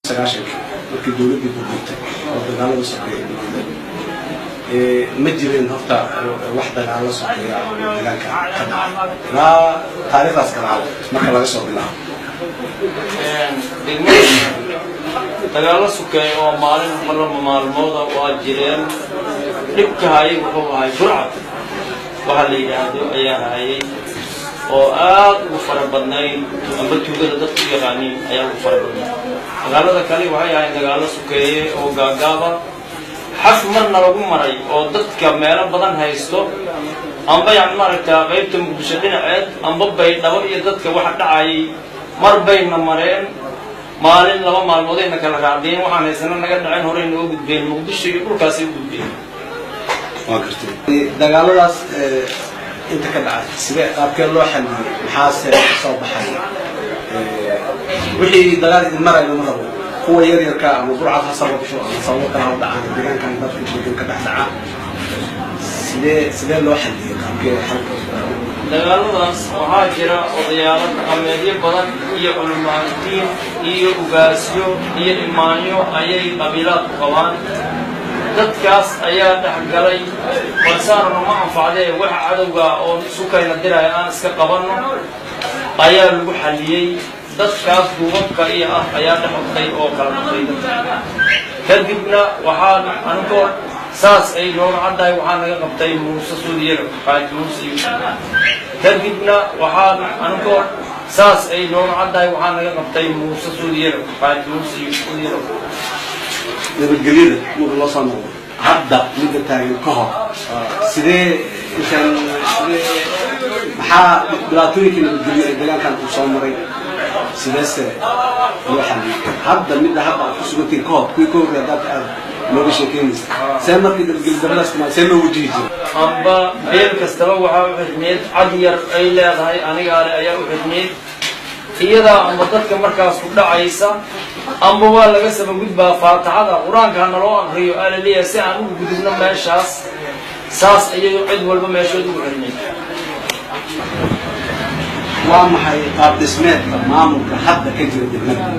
90-kii markii dowladdii burburtay oo dagaalada sokeeya bilowday, ma jireen horta wax dagaalo sokeeya oo deegaanka ka dhacay ilaa taariikhdaas gadaal marka laga soo bilaabo? Degmada dagaallo sukeeya oo maalin laba maalmooda waa jireen. Dhibka hayay wuxuu ahay burcad waxa la yidhaahdo ayaa hayay oo aad ugu fara badnayd, amba tuugada dadku u yaqaaniin ayaa ugu fara badnayd. Dagaalada kale waxay ahayn dagaallo sukeeye oo gaagaaba, xaf marna lagu maray oo dadka meelo badan haysto, amba yani maaragtaa qaybta Muqdisho dhinaceed amba Baydhabo iyo dadka waxa dhacayay mar bayna mareen, maalin laba maalmoodayna kala raacdeen, waxaan haysana naga dhaceen, horey nooga gudbeen, Muqdisho iyo dhulkaasay u gudbeen. Waa gartay. Dagaaladaas inta ka dhacay sidee, qaabkee loo xaliyey? Maxaase ka soo baxay? Wixii dagaal idin marayo ma rabo, kuwa yar yarka ama burcad ha sababto ama sababo kale ha u dhacaan, deegaankan dadka degan ka dhex dhaca sidee loo xaliyey? Qaabkee xalka? Dagaaladaas waxaa jira odayaalo dhaqameedyo badan iyo culamaadiin iyo ugaasyo iyo imaanyo ayay qabiilaadku qabaan. Dadkaas ayaa dhex galay, balsaanuna ma anfacdee, waxa cadowga oo sukayna diraya aan iska qabanno ayaa lagu xaliyey. Dadkaas duubabka iyo ah ayaa dhex ortay oo kala qabtay dadka. Kadibna waxaa anigoo saas ay nooga caddahay, waxaa naga qabtay Muuse Suudiyelo, Xaaji Muuse Yuusuf. Kadibna waxaa anigoo saas ay nooga caddahay, waxaa naga qabtay Muuse Suudiyelo, Xaaji Muuse Yuusuf Suudiyelo. Nabadgelyada marka loo soo noqdo, hadda midda taagan ka hor sidee intaan sidee, maxaa dhibaatooyinkii nabadgelyo ee deegaankan uu soo maray, sideese loo xaliyey? Hadda midda hadda aad ku sugantihiin ka hor, kuwii ka horreey haddaad aad nooga sheekeynaysa, see markii nabadgelyo daradaas timaad see loo wajihi jiray? Amba beel kastaba waxaa u xidhneyd cad yar ay leedahay, anigaale ayaa u xidhneyd iyadaa, amba dadka markaas ku dhacaysa, amba waa laga sabagudbaa, faataxada qur-aanka ha naloo akriyo aa la leeyahay si aan ugu gudubno meeshaas. Saas ayay cid walba meeshood ugu xidhneyd. Waa maxay qaab dhismeedka maamulka hadda ka jira degmada?